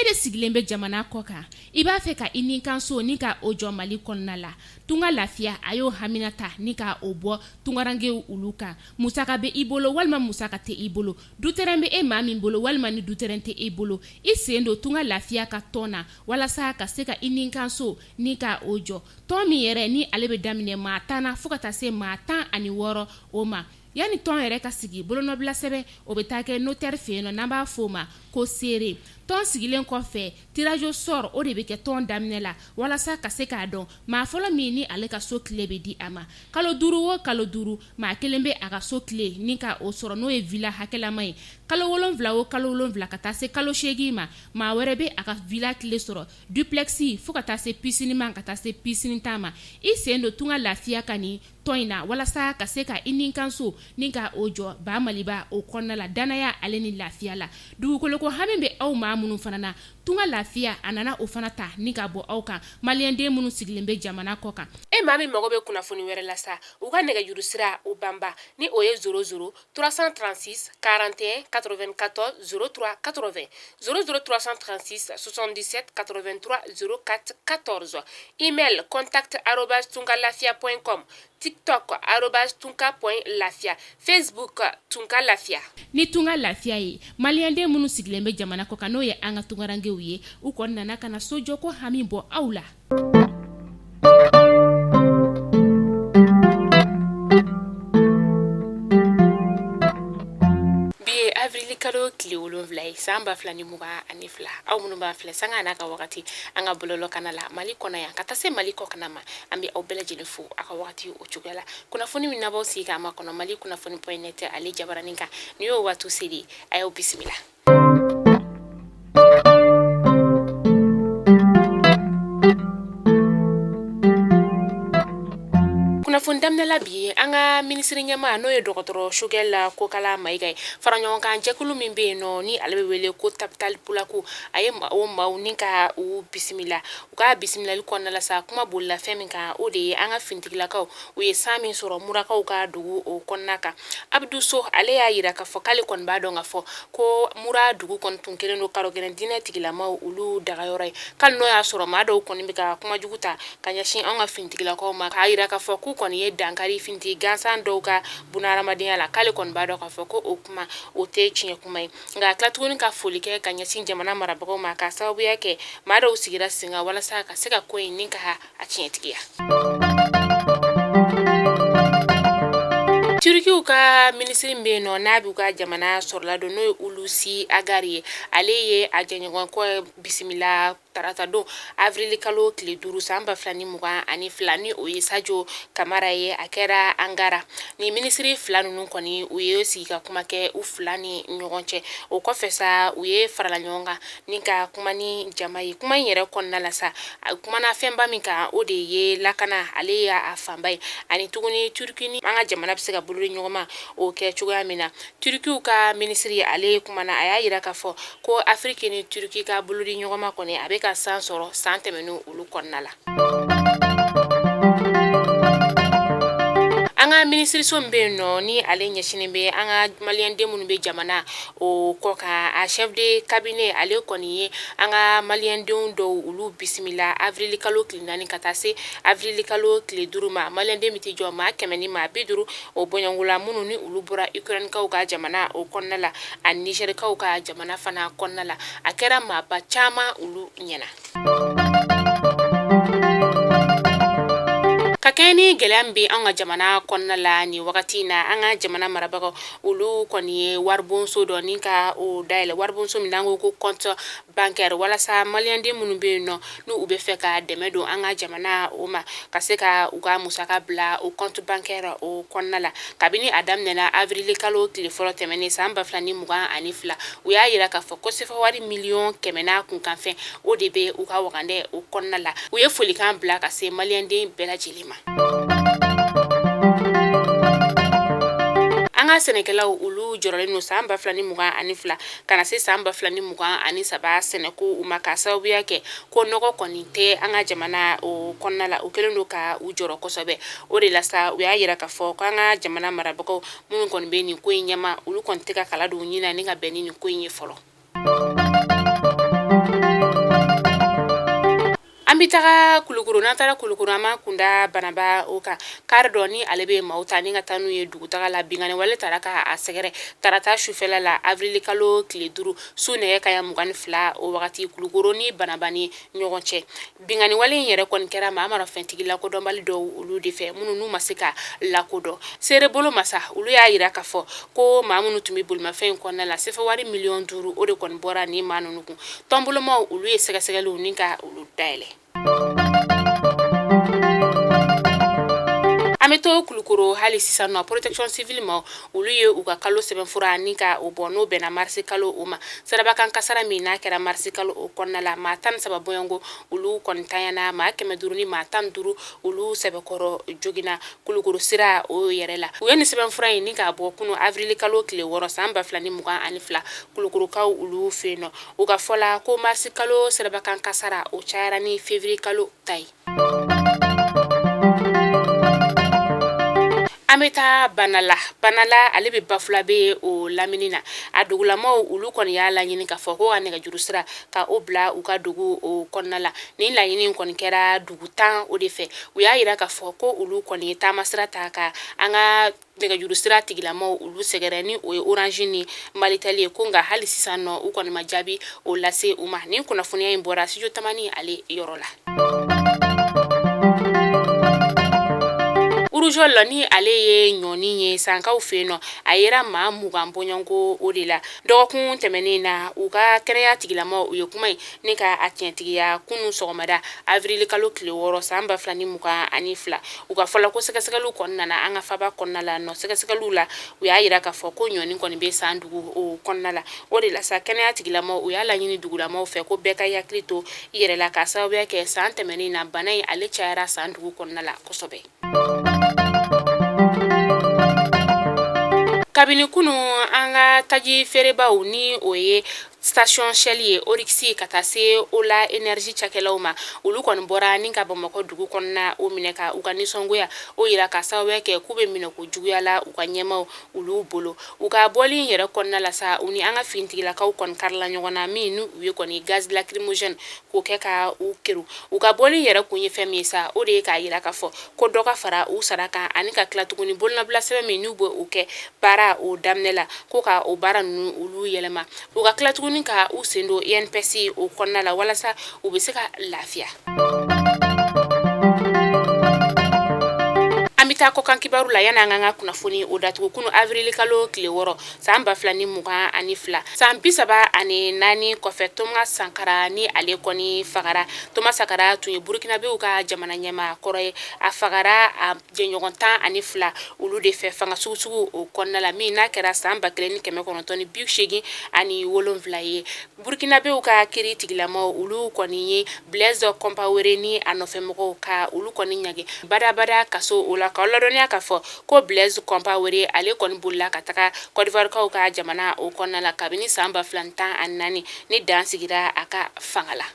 de sigilen bɛ jamana kɔ kan, i b'a fɛ ka i ni kan so ni ka o jɔ Mali kɔnɔna la, Tunga Lafiya a y'o hamina ta ni ka o bɔ tungarankew olu kan. Musaka bɛ i bolo walima musaka tɛ i bolo, dutɛrɛn bɛ e maa min bolo walima ni dutɛrɛn tɛ e bolo, i sen don Tunga Lafiya ka tɔn na walasa ka se ka i ni kan so ni ka o jɔ. Tɔn min yɛrɛ ni ale bɛ daminɛ maa 10 na fo ka taa se maa 16 o ma. Yanni tɔn yɛrɛ ka sigi, bolonɔbila sɛbɛn o bɛ taa kɛ notaire fɛ yen nɔ, n'an b'a fɔ o ma ko seere. Tɔn sigilen kɔfɛ, tirage au sort o de bɛ kɛ tɔn daminɛ la walasa ka se k'a dɔn maa fɔlɔ min ni ale ka so clé bɛ di a ma. Kalo 5 o kalo 5, maa kelen bɛ a ka so clé ni ka o sɔrɔ, n'o ye villa hakɛlama ye. Kalo 7 o kalo 7 ka taa se kalo 8 ma, maa wɛrɛ bɛ a ka villa clé sɔrɔ, duplex fo ka taa se piscine ma, ka taa se piscine tan ma. I sen don Tunga Lafiya ka nin tɔn in na walasa ka se ka i ni kan so ni ka o jɔ ba Maliba o kɔnɔna la, danaya ale ni lafiya la. Dugukoloko hami bɛ aw maa minnu fana na, Tunga Lafiya a nana o fana ta ni ka bɔ aw kan, maliyɛnden minnu sigilen bɛ jamana kɔ kan. E maa min mago bɛ kunnafoni wɛrɛ la sa, u ka nɛgɛjuru sira o banba ni o ye 00 336 41 94 03 80, 00 336 77 83 04 14, email contact arobase tungalafia point com, tiktok arobase tunka point lafia, facebook Tunga Lafiya. Ni Tunga Lafiya ye, maliyɛnden minnu sigilen bɛ jamana kɔ kan, n'o ye an ka tungarankew ye, u kɔni nana ka na sojɔko hami bɔ aw la. Bi ye avril kalo tile 7 ye san 2022. Aw minnu b'an filɛ sanga n'a ka wagati an ka bɔlɔlɔ kana la Mali kɔnɔ yan ka taa se Mali kɔkanna ma, an bɛ aw bɛɛ lajɛlen fo aw ka wagati o cogoya la. Kunnafoni min n'aw sigi k'a makɔnɔ Mali kunnafoni point net ale jabaranin kan, nin y'o waati selen, a y'aw bisimila. Kunnafoni daminɛ la bi, an ka minisiri ɲɛmaa n'o ye dɔgɔtɔrɔ Choguel Kokala Mayiga ye, fara ɲɔgɔn kan jɛkulu min bɛ yen nɔ ni ale bɛ wele ko Tabital Pulaku, a ye o maaw ni ka u bisimila. U ka bisimilali kɔnɔna la sa, kuma bolila fɛn min kan, o de ye an ka finitigilakaw u ye san min sɔrɔ Murakaw ka dugu o kɔnɔna kan. Abudu So ale y'a jira k'a fɔ k'ale kɔni b'a dɔn k'a fɔ ko Mura dugu kɔni tun kɛlen don karogɛlɛn diinɛ tigilamaw olu dagayɔrɔ ye, k'ali n'o y'a sɔrɔ maa dɔw kɔni bɛ ka kuma jugu ta ka ɲɛsin an ka finitigilakaw ma, k'a jira k'a fɔ k'u kɔni ye dankari finitigi gansan dɔw ka bunahadamadenya la, k'ale kɔni b'a dɔn k'a fɔ ko o kuma o tɛ tiɲɛ kuma ye. Nka a tila tuguni ka foli kɛ ka ɲɛsin jamana marabagaw ma k'a sababuya kɛ maa dɔw sigira sen kan walasa ka se ka ko in ni ka a tiɲɛtigiya. Turikiw ka minisiri min bɛ yen nɔ n'a b'u ka jamana sɔrɔla don, n'o ye Hulusi Akar ye, ale ye a jɛɲɔgɔn kɔ bisimila tarata don avril kalo tile 5 san 2022, ni o ye Sajo Kamara ye. A kɛra Ankara. Ni minisiri fila ninnu kɔni u ye sigi ka kuma kɛ u fila ni ɲɔgɔn cɛ. O kɔfɛ sa, u ye farala ɲɔgɔn kan ni ka kuma ni jama ye. Kuma in yɛrɛ kɔnɔna la sa, a kumana fɛnba min kan, o de ye lakana, ale y'a fanba ye, ani tuguni Turki ni an ka jamana bɛ se ka bolodi ɲɔgɔnma o kɛ cogoya min na. Turikiw ka minisiri ale kumana, a y'a jira k'a fɔ ko Afiriki ni Turki ka bolodi ɲɔgɔnma kɔni a bɛ ka san sɔrɔ san tɛmɛnen olu kɔnɔna la. An ka minisiriso min bɛ yen nɔ ni ale ɲɛsinnen bɛ an ka maliyɛnden minnu bɛ jamana o kɔ kan, a chef de cabinet ale kɔni ye an ka maliyɛndenw dɔw olu bisimila avril kalo tile 4 ka taa se avril kalo tile 5 ma. Maliyɛnden bɛ t'i jɔ maa 100 ni maa 50 o bɔɲɔgɔnko la, minnu ni olu bɔra Ukrainekaw ka jamana o kɔnɔna la ani Nizɛrikaw ka jamana fana kɔnɔna la. A kɛra maaba caman olu ɲɛna. Ka kɛɲɛ ni gɛlɛya min bɛ an ka jamana kɔnɔna la nin wagati in na, an ka jamana marabagaw olu kɔni ye waribonso dɔ ni ka o dayɛlɛ, waribonso min n'an ko ko compte bancaire, walasa maliyɛnden minnu bɛ yen nɔ n'u u bɛ fɛ ka dɛmɛ don an ka jamana o ma, ka se ka u ka musaka bila o compte bancaire o kɔnɔna la. Kabini a daminɛna avril kalo tile fɔlɔ tɛmɛnen san 2022, u y'a jira k'a fɔ ko sefa wari miliyɔn 100 n'a kunkanfɛn o de bɛ u ka wagandɛ o kɔnɔna la. U ye folikan bila ka se maliyɛnden bɛɛ lajɛlen ma. An ka sɛnɛkɛlaw olu jɔrɔlen don san 2022 ka na se san 2023 sɛnɛko u ma, k'a sababuya kɛ ko nɔgɔ kɔni tɛ an ka jamana o kɔnɔna la. U kɛlen don ka u jɔrɔ kosɛbɛ. O de la sa, u y'a jira k'a fɔ ko an ka jamana marabagaw minnu kɔni bɛ nin ko in ɲɛma, olu kɔni tɛ ka kala don u ɲin na ni ka bɛn ni nin ko in ye fɔlɔ. An bɛ taga Kulukoro. N'an taara Kulukoro, an b'an kunda Banaba o kan. Kari dɔ ni ale bɛ maaw ta ni ka taa n'u ye dugutaga la, binkanni wale taara ka a sɛgɛrɛ tarata sufɛla la, avril kalo tile 5, su nɛgɛ kanɲɛ 22 o wagati, Kulukoro ni Banaba ni ɲɔgɔn cɛ. Binkanni wale in yɛrɛ kɔni kɛra maa marafɛntigi lakodɔnbali dɔw olu de fɛ, minnu n'u ma se ka lakodɔn. Seere bolo masa olu y'a jira k'a fɔ ko maa minnu tun bɛ bolimafɛn in kɔnɔna la, sefa wari miliyɔn 5 o de kɔni bɔra ni maa ninnu kun. Tɔnbolomaw olu ye sɛgɛsɛgɛliw ni ka olu dayɛlɛ. An bɛ to Kulukoro hali sisan nɔ. Protection civile maaw olu ye u ka kalo sɛbɛnfura ni ka o bɔ, n'o bɛnna marisi kalo o ma. Sirabakan kasara min n'a kɛra marisi kalo o kɔnɔna la, maa 13 bɔɲɔgɔnko olu kɔni tanyana, maa 515 olu sɛbɛkɔrɔ joginna Kulukoro sira o yɛrɛ la. U ye nin sɛbɛnfura in ni k'a bɔ kunu avril kalo tile 6 san 2022 Kulukorokaw olu fɛ yen nɔ. U ka fɔ la ko marisi kalo sirabakan kasara o cayara ni février kalo ta ye. An bɛ taa Banala. Banala ale bɛ Bafulabe o lamini na. A dugulamaw olu kɔni y'a laɲini k'a fɔ ko ka nɛgɛjuru sira ka o bila u ka dugu o kɔnɔna la. Nin laɲini kɔni kɛra dugu 10 o de fɛ. U y'a jira k'a fɔ ko olu kɔni ye taama sira ta ka an ka nɛgɛjuru sira tigilamaw olu sɛgɛrɛ, ni o ye Orange ni Malitel ye, ko nka hali sisan nɔ u kɔni ma jaabi o lase u ma. Nin kunnafoniya in bɔra studio Tamani ale yɔrɔ la. Rougeole ni ale ye ɲɔni ye Sankaw fɛ yen nɔ, a yera maa 20 bɔɲɔgɔnko o de la dɔgɔkun tɛmɛnen na. U ka kɛnɛya tigilamaw u ye kuma in ni ka a tiɲɛtigiya kunun sɔgɔmada, avril kalo tile 6 san 2022. U ka fɔ la ko sɛgɛsɛgɛliw kɔni nana an ka faba kɔnɔna la nɔ. Sɛgɛsɛgɛliw la, u y'a jira k'a fɔ ko ɲɔni kɔni bɛ san dugu o kɔnɔna la. O de la sa, kɛnɛya tigilamaw u y'a laɲini dugulamaw fɛ ko bɛɛ ka hakili to i yɛrɛ la, k'a sababuya kɛ san tɛmɛnen na bana in ale cayara san dugu kɔnɔna la kosɛbɛ. Kabini kunun, an ka taji feerebaw, ni o ye station Shell ye, Oryx, ka taa se Ola Energy cakɛlaw ma, olu kɔni bɔra ni ka Bamakɔ dugu kɔnɔna o minɛ ka u ka nisɔngoya o jira, ka sababuya kɛ k'u bɛ minɛ ko juguya la u ka ɲɛmaaw olu bolo. U ka bɔli in yɛrɛ kɔnɔna la sa, u ni an ka finitigilakaw kɔni karila ɲɔgɔn na, min n'u ye kɔni gaz lacrymogène k'o kɛ ka u kɛrun. U ka bɔli yɛrɛ kun ye fɛn min ye sa, o de ye k'a jira k'a fɔ ko dɔ ka fara u sara kan, ani ka tila tuguni bolonɔbila sɛbɛn min n'u bɛ o kɛ baara o daminɛ la, ko ka o baara ninnu olu yɛlɛma. U ka tila tuguni ka u sen don INPS o kɔnɔna la walasa u bɛ se ka lafiya. An bɛ taa kɔkan kibaru la yanni an k'an ka kunnafoni o datugu. Kunun avril kalo tile 6 san 2022, san 34 kɔfɛ, Thomas Sankara ni ale kɔni fagara. Thomas Sankara tun ye Burukinabew ka jamana ɲɛmaa kɔrɔ ye. A fagara a jɛɲɔgɔn 12 olu de fɛ fanga sugusugu o kɔnɔna la, min n'a kɛra san 1987 ye. Burukinabew ka kiri tigilamaw olu kɔni ye Blaise Compaoré ni a nɔfɛmɔgɔw ka olu kɔni ɲangi badabada kaso o la. K'aw ladɔnniya k'a fɔ ko Blaise Compaoré ale kɔni bolila ka taga Côte d'Ivoirekaw ka jamana o kɔnɔna la kabini san 2014 ni dan sigira a ka fanga la.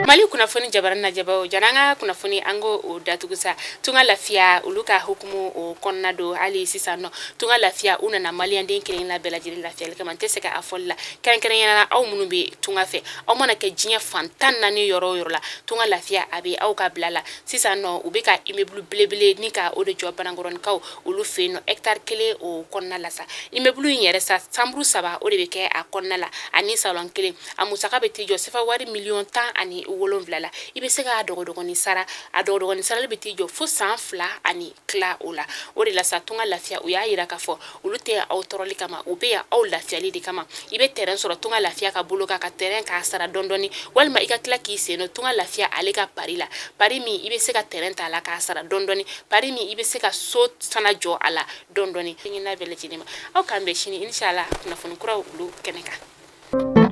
Mali kunnafoni jabaranin lajɛbaaw, janni an ka kunnafoni an ko o datugu sa, Tunga Lafiya olu ka hukumu o kɔnɔna don hali sisan nɔ. Tunga Lafiya u nana maliyɛnden kelen la bɛɛ lajɛlen lafiyali kama. N tɛ se ka a fɔli la kɛrɛnkɛrɛnnenya la, aw minnu bɛ tunga fɛ, aw mana kɛ diɲɛ fan 14 yɔrɔ o yɔrɔ la, Tunga Lafiya a bɛ aw ka bila la. Sisan nɔ u bɛ ka immeuble belebele ni ka o de jɔ Banankɔrɔnikaw olu fɛ yen nɔ, hectare kelen o kɔnɔna la sa. Immeuble in yɛrɛ sa, chambre saba o de bɛ kɛ a kɔnɔna la ani salon kelen. A musaka bɛ t'i jɔ sefa wari miliyɔn 17 la. I bɛ se k'a dɔgɔdɔgɔnin sara. A dɔgɔdɔgɔnin sarali bɛ t'i jɔ fo san 2 ani tila o la. O de la sa, Tunga Lafiya u y'a jira k'a fɔ olu tɛ aw tɔɔrɔli kama, u bɛ yan aw lafiyali de kama. I bɛ terrain sɔrɔ Tunga Lafiya ka bolo kan, ka terrain k'a sara dɔɔni dɔɔni, walima i ka tila k'i sen don Tunga Lafiya ale ka pari la, pari min i bɛ se ka terrain ta a la k'a sara dɔɔni dɔɔni, pari min i bɛ se ka so fana jɔ a la dɔɔni dɔɔni. N'a bɛɛ lajɛlen ma, aw k'an bɛn sini inshallah kunnafoni kuraw olu kɛnɛ kan.